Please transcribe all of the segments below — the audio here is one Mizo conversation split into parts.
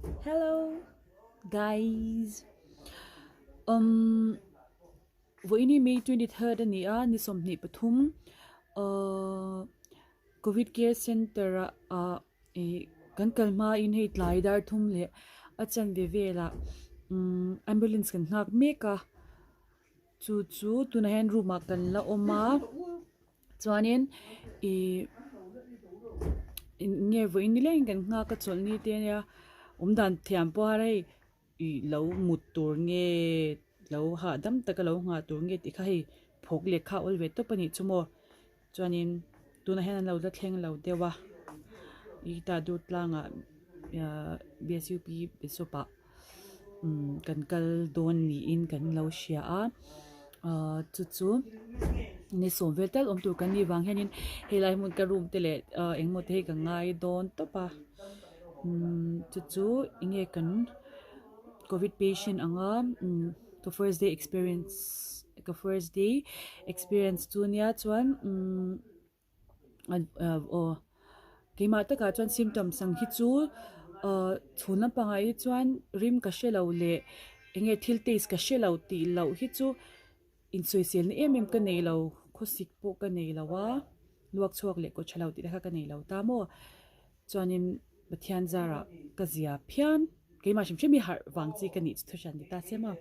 Hello guys umm vawiin hi May 23rd a ni a ni 23 ahh covid care center ah ah ih kan kal hmain hei tlai dar thum leh a chanve velah umm ambulance kan nghak mek a chu chu tunah hian room ah kan la awm a. Chuanin ih eng nge vawiin nilengin kan nghak a chawlh ni te ania awm dan thiam pawh a hei ih lo mut tur nge lo hahdam taka lo nghah tur nge tih kha hei phawk leh kha a awl ve tawp a nih chu maw chuanin tunah hian an lo la thleng lo deuh a ih tah dur tlangah ahh B S U P bishop ah. Umm kan kal dawn niin kan lo hria a ahh chu chu ni sawm vel tal awm tur kan nih vang hianin helai hmun ka room te leh ahh engemaw te hi ka ngai dawn tawp a umm chu chu enge kan covid patient anga umm ka first day experience ka first day experience chu nia chuan umm. Aw keimah takah chuan symptoms ang hi chu ahh chhun lampangah hi chuan rim ka hre lo leh eng nge thil taste ka hre lo tih loh hi chu insawiselna em em ka nei lo khawsik pawh ka nei lo a luak chhuak leh kaw tha lo tih te kha ka nei lo ta maw chuanin Pathian zarah ka zia phian keimah hrim hrim hi harh vang chi ka nih chu thu hran ni ta se maw.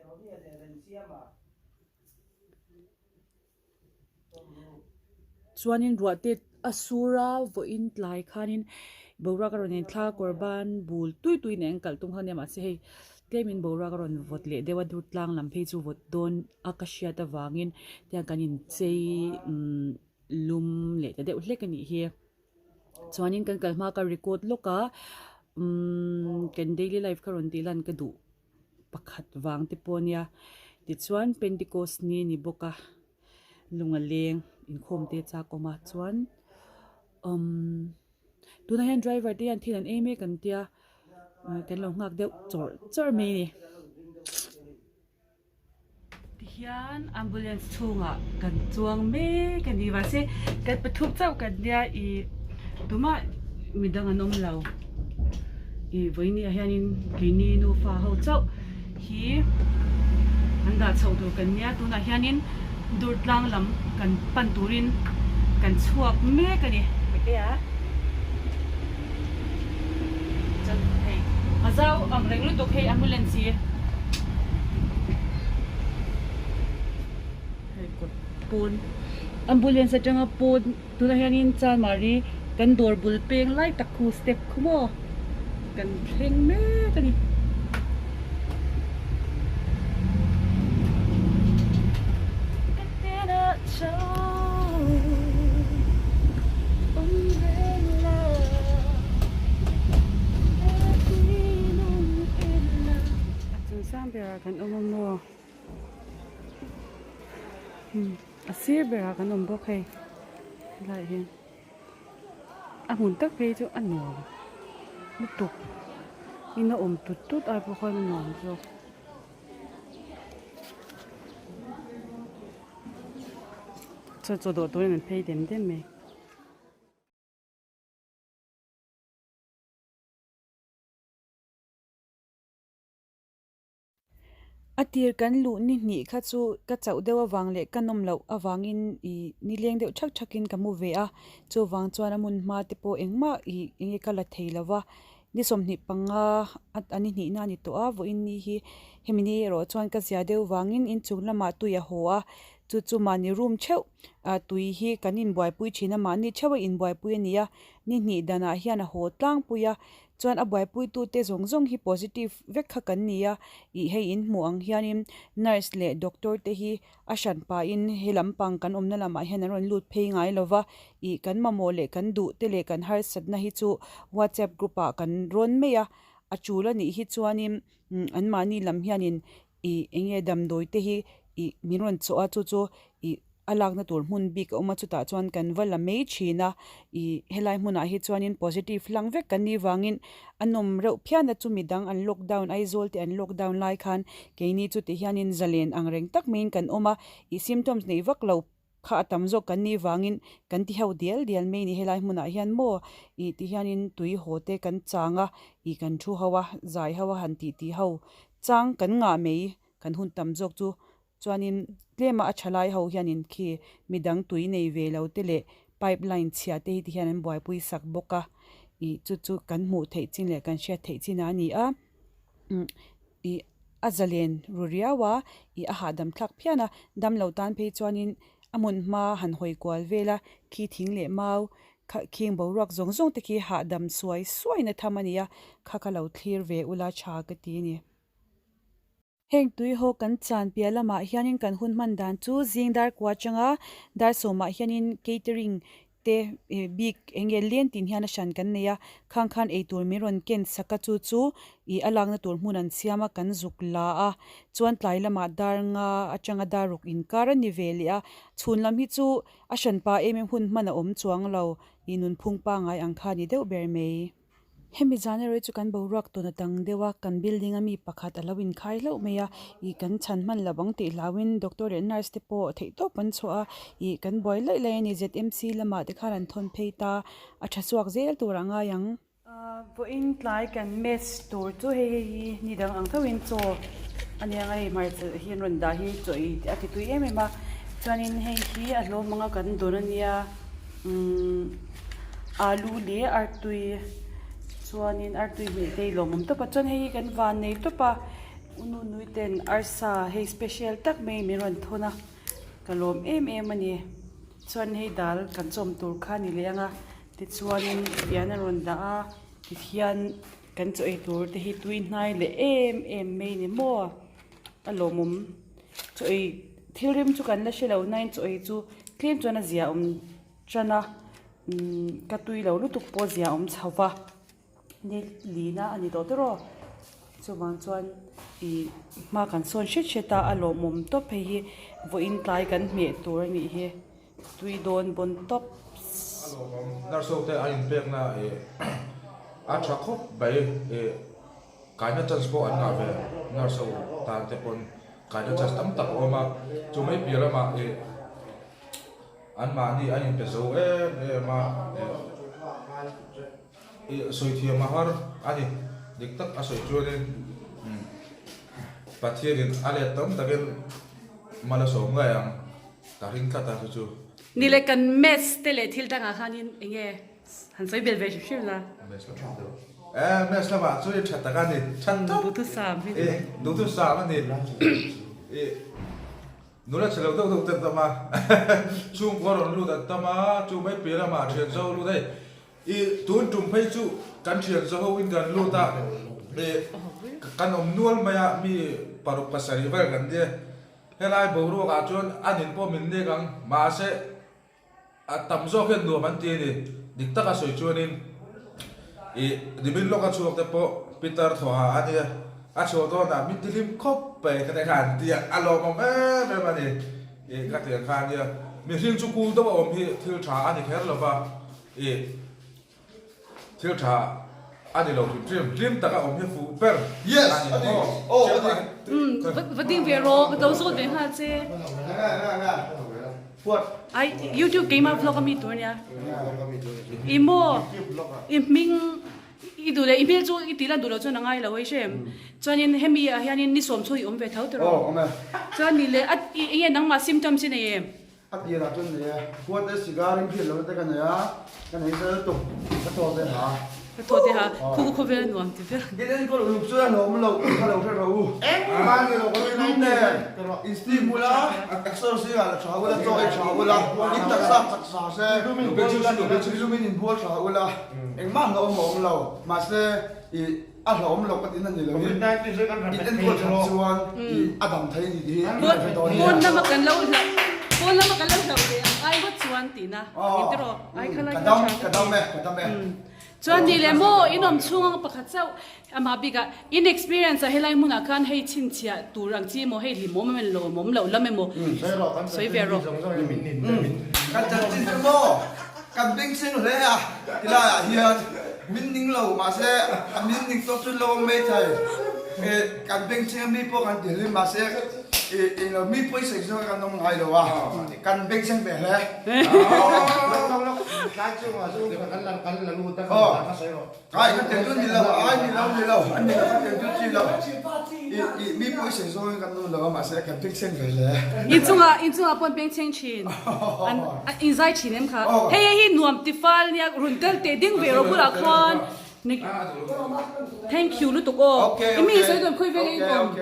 Chuanin ruah te a sur a vawiin tlai khanin boruak a rawn inthlak a kawr ban bul tui tui nen an kalh tum kha ania mahse hei tlemin boruak a rawn vawt leh deuh a dur tlang lam phei chu vawt dawn a ka hriat avangin tiang kan inchei umm lum leh ta deuh hlek a nih hi chuanin kan kal hma ka record lawk a umm kan daily life ka rawn tih lan ka duh. pakhat vang te pawh a nia tichuan pentecost ni a ni bawk a lung a leng inkhawm te chak awm a chuan umm tunah hian driver te hian thil an ei mek an tia kan lo nghak deuh chawrh chawrh mai a ni. Tihian ambulance chhungah kan chuang mek a ni mahse kan pathum chauh kan nia ih tumah midang an awm lo ih vawiin ah hianin keini nufa ho chauh hi an dah chhoh tur kan nia tunah hianin dur tlang lam kan pan turin kan chhuak mek a ni. A zau ang reng lutuk hei ambulance hi. Hei kawt pawn ambulance atanga pawn tunah hianin Chanmari kan dawr bul peng lai tak khu step khu maw kan thleng mek a ni. A chung sang berah kan awm a maw a sir berah kan awm bawk hei helaiah hian a hmun tak phei chu a nuam lutuk in a awm tut tut ai pawh khan a nuam zawk. Chaw chaw dawh turin an phei dem dem mai. A tir kan luh ni hnih kha chu ka chauh deuh avang leh ka nawm loh avangin ih nileng deuh thak thakin ka mu ve a, chuvang chuan a hmun hma te pawh engmah ih enge ka la thei lo va, ni 25 a ni hnihna a ni tawh a, vawiin ni hi hemi ni erawh chuan ka zia deuh vangin inchung lamah tui a haw a, chu chu mahni room theuh ah tui hi kan inbuaipui thin a, mahni theuh a inbuaipui a ni a, ni hnih danah hian a haw tlangpui a. Chuan a buaipuitute zawng zawng hi positive vek kha kan ni a, ih hei in hmuh ang hianin nurse leh doctor te hi a hran pahin he lampang kan awmna lamah hian an rawn lut phei ngai lo va, ih kan mamawh leh kan duh te leh kan harsatna hi chu whatsapp group ah kan rawn mai a, a tul a nih hi chuanin anmahni lam hianin ih eng nge damdawi te hi ih min rawn chawh a chu chu ih a lakna tur hmun bik a awm a chutah chuan kan va la mai thin a ih helai hmunah hi chuanin positive hlang vek kan nih vangin a nawm reuh phian a chumi dang an lockdown Aizawl te an lockdown lai khan keini chu ti hianin zalen ang reng tak maiin kan awm a ih symptoms neih vak lo. kha a tam zawk kan nih vangin kan ti ho dial dial mai a ni helai hmunah hian maw ih ti hianin tui haw te kan chang a ih kan thu ho a zai ho a han tih tih ho chang kan ngah mai kan hun tam zawk chu chuanin tlema a tha lai ho hianin khi midang tui nei ve lo te leh pipe line chhia te hi ti hian an buaipui sak bawk a ih chu chu kan hmuh theih chin leh kan hriat theih chin a ni a umm ih a zalen ru riau a ih a hahdam thlak phian a damlo tan phei chuanin a hmun hma han hawi kual vel a khi thing leh mau kha khing boruak zawng zawng te khi hahdam suai suai na tham a ni a kha ka lo thlir ve ula tha ka ti a ni. Heng tuihaw kan chan piah lamah hianin kan hun hman dan chu zing dar kua atanga dar sawmah hianin catering te bik eng nge leng tin hian a hran kan nei a, khang khan eitur min rawn ken sak a chu chu ih a lakna tur hmun an siam a kan zuk la a, chuan tlai lamah dar nga atanga dar ruk inkar a ni ve leh a, chhun lam hi chu a hran pa em em hun hman a awm chuang lo ih nunphung pangai ang kha a ni deuh ber mai. Hemi zan erawh chu kan boruak tawn a dang deuh a kan building a mi pakhat a lo inkhai hlauh mai a ih kan chhan hman lo ang tih hlauhin doctor leh nurse te pawh theih tawp an chhuah a ih kan buai laih laih a ni zmc lamah te khan an thawn phei ta a tha chhuak zel tur a ngai ang. Vawiin tlai kan mess tur chu hei hei hi ni dang ang thoin chaw a nia hei hmarcha hi an rawn dah hi chaw ei a ti tui em em a chuanin hei hi a hlawm anga kan dawn a nia umm. Alu leh artui chuanin artui hmeh te hi lawmawm tawp a chuan hei hi kan van nei tawp a u nunui ten arsa hei special tak mai min rawn thawn a ka lawm em em a ni chuan hei dal kan chawm tur kha a ni leh ang a tichuanin fian a rawn dah a tikhian kan chaw ei tur te hi tui hnai leh em em mai a ni maw a lawmawm chaw ei thil rem chu kan la hre lo nain chaw ei chu tlem chuan a zia awm. Ṭan a, ka tui lo lutuk pawh zia awm chho va, ni lina a ni tawh tawrh aw. Chuvang chuan ih hma kan sawn hret hret a, a lawmawm tawp hei hi vawiin tlai kan hmeh tur a nih hi, tui dawn bawn tawp. A lawmawm nurse ho te an inpekna ih a tha khawp mai ih kaina chance pawh an ngah ve nurse ho tan te pawn kaina chance tam tak a awm a, chu mai piah lamah ih. Anmahni a inpe zo em em a, ih sawi thiam a har a ni. Dik tak a sawi chuanin Pathianin a let tam takin mal a sawm ngei ang ka ring tlat a chu chu. Ni leh kan mess te leh thil dangah khanin eng nge han sawi bel ve hrim hrim la. Mess lamah chu e mess lamah chu i tha tak a ni. Tha tawp. Duhthusam hi. Duhthusam a ni. Ih. Nula chhe lo deuh deuh te an tam a, chhungkua rawn lut an tam a, chu mai piah lamah thian zo lut hei i tun tum phei chu kan thian zo ho in kan lut a, i kan awm nual mai a mi paruk pasarih vel kan nia, helai boruak ah chuan a nin pawh min nek ang mahse A tam zawk hian nuam an ti a ni. Dik taka sawi chuanin ih nimin lawka chhuak te pawh Peter thawha a nia, a chhuah dawnah min ti hlim khawp mai ka ti kha an ti a, a lawmawm em em a ni. Ih ka ti ang kha a nia. Mihring chu kul deuh a awm hi thil tha a ni kher lo va, ih thil tha a ni lo hrim hrim. Hlim taka awm hi fuh ber a ni maw? Va ding ve rawh, ka lo zawt ve nghal che. Ai youtube keimah vlog a mi tur ania i maw i hming i duh leh i hmel chu i tih lan duh loh chuan a ngai lo hei hrem chuanin hemi ah hianin ni sawm chhung i awm ve tho tawh rawh chuan ni leh a enge nangmah symptoms i nei em? A tirah chuan nei e, huat e cigar in hriat lohna te ka nei a, ka nei zel tuk ka thaw te ha. Ka thaw te ha, khu khu khawvel a nuam ti vel. In enkawl uluk chuan a hlawm loh kha lo hre rawh u. Engmah ni lo ka rin nen in steam ula, exer zingah la tha ula, chaw ei tha ula, in taksa chak sa se, lumin in bual tha ula, engmah hlawm a awm lo, mahse ih a hlawm loh ka tihna ni lo in in enkawl that chuan ih a dam thei a ni tih hi in hre dawn nia. Pawn lama kan lo hlauh, pawn lama kan lo hlauh ve ang ai ngawt chuan tihna a ni tiraw? Ai kha lai kha tha ka ti. Ka dam e, ka dam e. Chuan ni leh maw in awm chhung ang pakhat chauh amah bikah in experience ah helai hmunah khan hei chhinchhiah tur ang chi emaw hei hlimawm emaw lawmawm loh lam emaw sawi ve rawh. Kan chanchin chu maw kan bengchheng hle a tilaiah hian min ning lo mahse a min ning tawk chu lo awm mai thei kan bengchheng a mi pawh kan ti hlim mahse. I lo mi pawisa hi chuan kan awm ngai lo a, kan bengchheng ve hle. Ai ka tel chu ni lo, ai ni lo ni lo, a ni lo ka tel chu chi lo. I mi pawisa hi chuan kan awm lo a, mahse kan bengchheng ve hle. Inchungah inchungah pawh an bengchheng thin, an inzai thin em kha. Hei hei hi nuam ti fal nia rawn kal teh ding ve rawh bulah khan. Thank you lutuk aw. I mi sawi dawn khawi veng a inawm.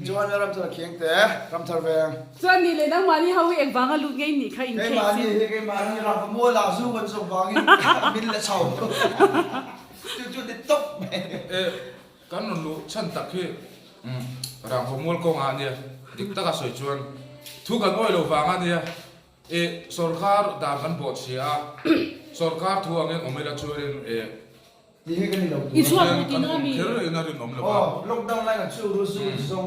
Chuan ramthar khiang te, ramthar veng. Chuan ni leh nangmahni ho hi engvanga lut ngei nih kha in case in. Keimahni hi keimahni ram mual ah zu kan zawk vangin min la chho. Chu chu ni tawp mai. E kan rawn luh chhan tak hi rangvaw mual kawngah a nia, dik taka sawi chuan thu kan awih lo vang a nia. E sawrkar dan kan bawh chhia a, sawrkar thu angin awm ila chuanin e I chhuak duh tih na mi? Kher in a rinawm lo a. Aw lockdown lai kan chu ru zu zawng.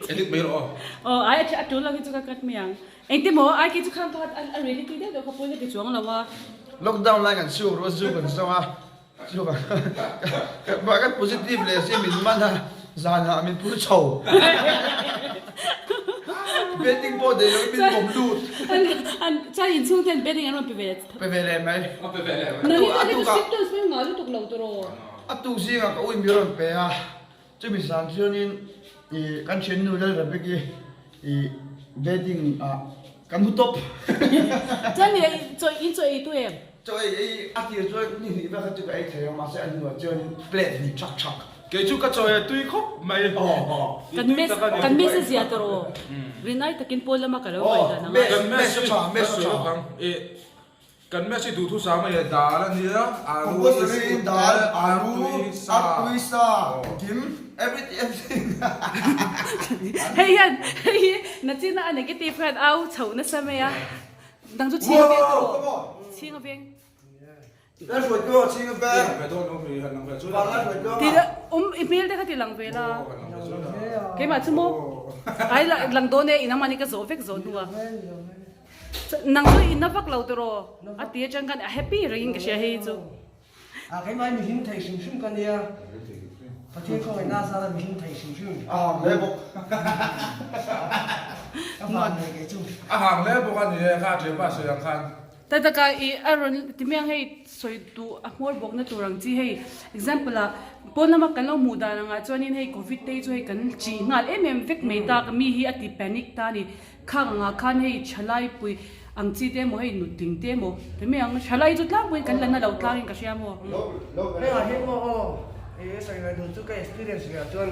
Edit mai rawh aw. Aw ai a tul lo hi chu ka cut mai ang. Engti maw ai kei chu khan pakhat a reality deuh deuh kha pawi ka ti chuang lo a. Lockdown lai kan chu ru zu kan zawng a, chu kan positive leh si min man a, zanah min phur chho. Betting pawh nei lo in min bawm lut. An chuan inchhung ten betting an rawn pe ve Pe ve leh mai. A pe ve leh mai. Nani pawh hi chu symptoms pawh hi ngah lutuk lo tawh. A tuk zingah ka ui mi rawn pe a, chumi zan chuanin ih kan thiannu Lalrabiki ih bedding ah kan hmu tawp. Chuan ni chaw in chaw ei tu em? Chaw ei ei a tir chuan ni hnih vel kha chu ka ei thei a mahse a hnuah chuanin plate hnih thak thak. Kei chu ka chaw ei tui khawp mai. Kan mess kan mess a zia tawh aw. Rinai takin pawl lama ka lo ngaih dan ang a. Kan mess hi ka sawi lawk ang. Ih kan mess hi duhthusam a ni dal a nia alu Compulsory dal alu artui sa kim everything everything. Hei hian hei hi nachina a negative khan au chhoh nasa mai a. Dang chu chhing a veng tawh aw. Chhing a veng. Um i hmel te kha ti lang ve la keimah chu maw ai lang dawn e inang mahni ka zawh vek zawh hnu a nang chu i na vak lo tiraw a ti atang khan a happy rengin ka hria hei chu. A keimah hi mihlim thei hrim hrim ka nia Pathian khawngaihna a zara mihlim thei hrim hrim. A hang hle bawk. Ka van nei kei chu. A hang hle bawk a ni e kha ṭhianpa sawi ang khan. Ta taka i a rawn ti mai ang hei sawi duh a hmawr bawkna tur ang chi hei example ah pawn lama kan lo hmuh dan angah chuanin hei covid te hi chu hei kan chih nghal em em vek mai tak mi hi a ti panic ta a ni khang angah khan hei thalai pui ang chi te emaw hei nutling te emaw ti mai ang thalai chu tlangpuiin kan la na lo tlangin ka hria maw. Hengah hian maw aw i sawi ngaih duh chu ka experience ve ah chuan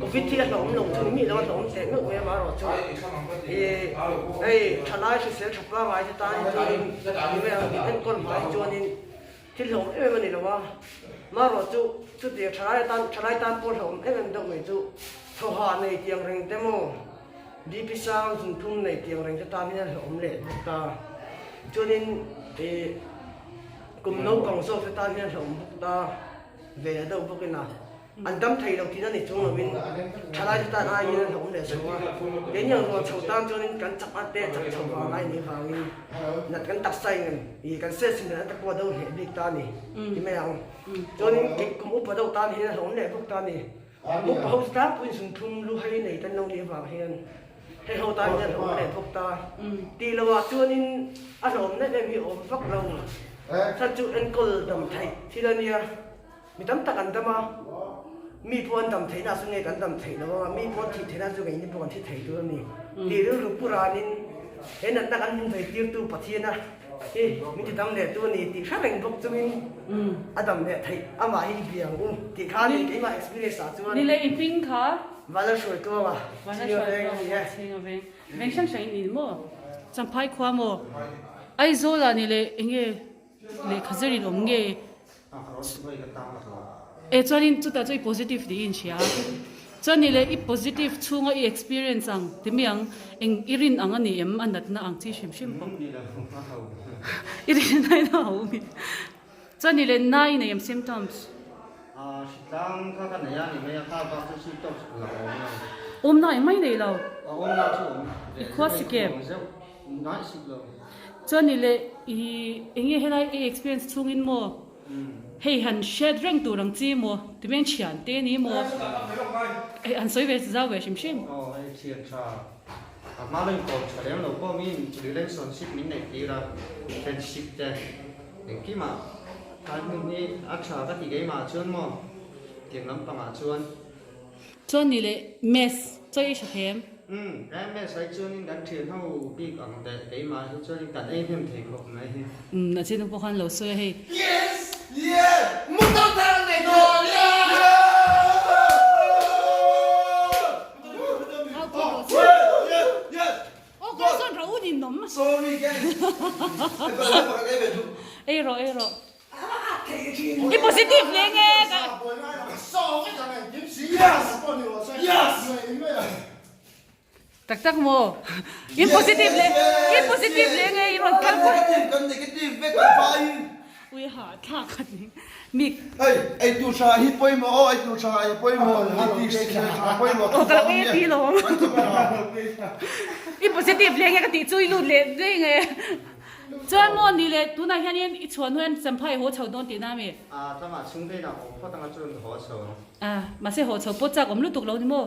Covid hi a hlauhawm lo chu ni mi lo a hlauhawm teh meuh mai a marawh chu i hei thalai hrisel tha pangai te tan hi chuanin ti mai ang enkawl hma hi chuanin thil hlauhawm em em a ni lo a marawh chu chuti thalai atan thalai tan pawh hlauhawm em em deuh mai chu thawha nei tiang reng te maw BP sang zunthum nei tiang reng te tan hian a hlauhawm leh bawk ta chuanin i kum naupang zawk te tan hian a hlauhawm bawk ta ve deuh bawkin a. An dam thei lo tihna ni chung lovin thalai te tan aiin an hlauhawm leh chho a, keini ang rual chho tan chuanin kan chak a te chak chho vang lai nih vangin nat kan taksa in ih kan sel sin dan te pawh a do hneh bik ta a ni ti mai ang. Chuanin kei kum upa deuh tan hian a hlauhawm leh bawk ta a ni. Upa ho chu tlangpuiin zunthum lu hei nei tan lo nih avang hian hei ho tan hian a hlauhawm leh bawk ta. Tih lovah chuanin a hlauhawm em em hi a awm vak lo. Chhan chu enkawl dam theih thil a nia. Mi tam tak an dam a, mi pawh an dam theihna chu nge kan dam theih lo a, mi pawh an thih theihna chu keini pawh kan thi thei tur a ni tih rilru pu ranin he natna kan min vei tirtu Pathiana hi min ti dam leh tu a ni tih hre reng bawk chungin a dam leh theih amah hi i bia ang u tih kha a ni keimah experience ah chuan Ni leh i hming kha? Vanla Hruaitluanga, Chhinga Veng a ni e. Chhinga Veng. Veng hrang hrang in ni maw? Champhai khua maw? Aizawl ah ni leh enge lehkha zir in awm nge? E chuanin chutah chu i positive tih i inhria a, chuan ni leh i positive chhunga i experience ang ti mai ang, eng i rin ang a ni em a natna ang chi hrim hrim pawh i rin ai na ho mi chuan ni leh na i nei em symptoms awmna engmah i nei lo i khua sik em. Chuan ni leh i eng nge helai i experience chhungin maw? Hei han hriat reng tur ang chi maw? Ti mai thian te ni maw? Hei han sawi ve zau ve hrim hrim. Aw hei thian tha a hma lo inkawm tha lem lo pawh min relationship min neih tir a, friendship te engkimah tlai hmun hi a tha ka ti keimah chuan maw tiang lampangah chuan. Chuan ni leh mess chaw i hre them. Umm kan mess ai chuanin kan thian ho bik ang teh keimah hi chuanin kan ei hnem thei khawp mai hi. Umm a chin pawh khan lo sawi a hei. Yes! Yeah! Motor thar an nei dawn! Ei rawh ei rawh. I positive hle nge ka. Tak tak maw? I positive hle i positive hle nge i rawn kal kual. Ui ha thlak khat ni mi. Hei ei tur tha hi pawimawh aw ei tur tha hi pawimawh pawimawh. Aw ka lo ei ti lawm. I positive hle nge ka tih chu i lut leh daih nge. Chuan maw ni le tunah hianin i chhuah hnuaiin Champhai haw chho dawn tihna ami? A tlangah chhung te inah awm phawt anga chuan haw chho ang. A, mahse haw chho pawh chak awm lutuk lo ni maw?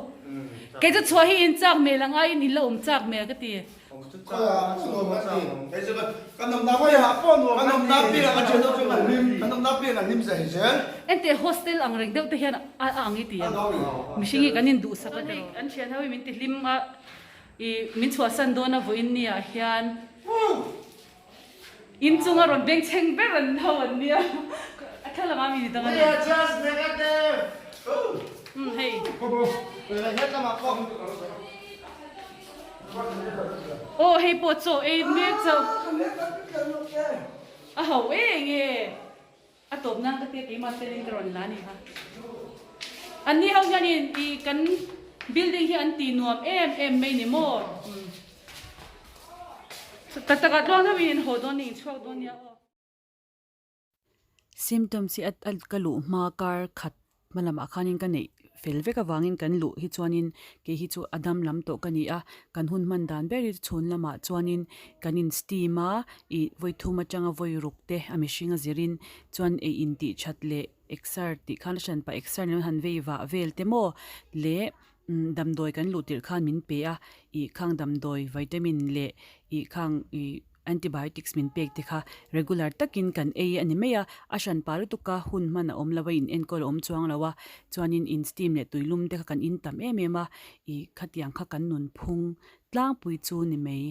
Kei chu chhuah hi in chak hmel ang aiin in la awm chak hmel ka ti. Awm chu chak awm a chhuah pawh chak awm. Enteh hostel ang reng deuh te hian a ang i ti ang. Mihring hi kan induhsak a tiraw. An thian ho hi min ti hlim a. I min chhuahsan dawn a vawiin ni ah hian in chunga rawn beng chheng ber an ho an nia a thlalak ah mi ni dang a ni. Umm hei. Aw hei pawh chaw ei mek chauh a ho eng e. A tawp nan ka tia keimah telin ka rawn la a ni kha. Anni ho hianin i kan building hi an ti nuam em em mai ni maw? Umm. Tak takah tluang deuhin in haw dawn ni, in chhuak dawn nia aw. Symptoms hi a ka luh hma kar khat Hma lamah khanin ka neih fel vek avangin kan luh hi chuanin kei hi chu a dam lam tawh ka ni a, kan hun hman dan ber hi chhun lamah chuanin kan in steam a, ih vawi thum atanga vawi ruk te a mihring a zirin chuan ei in tih that leh exer tih khan a hran pah exer nen han vei vah vel te maw leh damdawi kan luh tirh khan min pe a, ih khang damdawi vitamin leh ih khang ih. Antibiotics min pek te kha regular takin kan ei a ni mai a, a hran pah lutuk a, hun hman a awm lo a, in enkawl a awm chuang lo a, chuanin in steam leh tuilum te kha kan in tam em em a, ih khatiang kha kan nunphung tlangpui chu ni mai.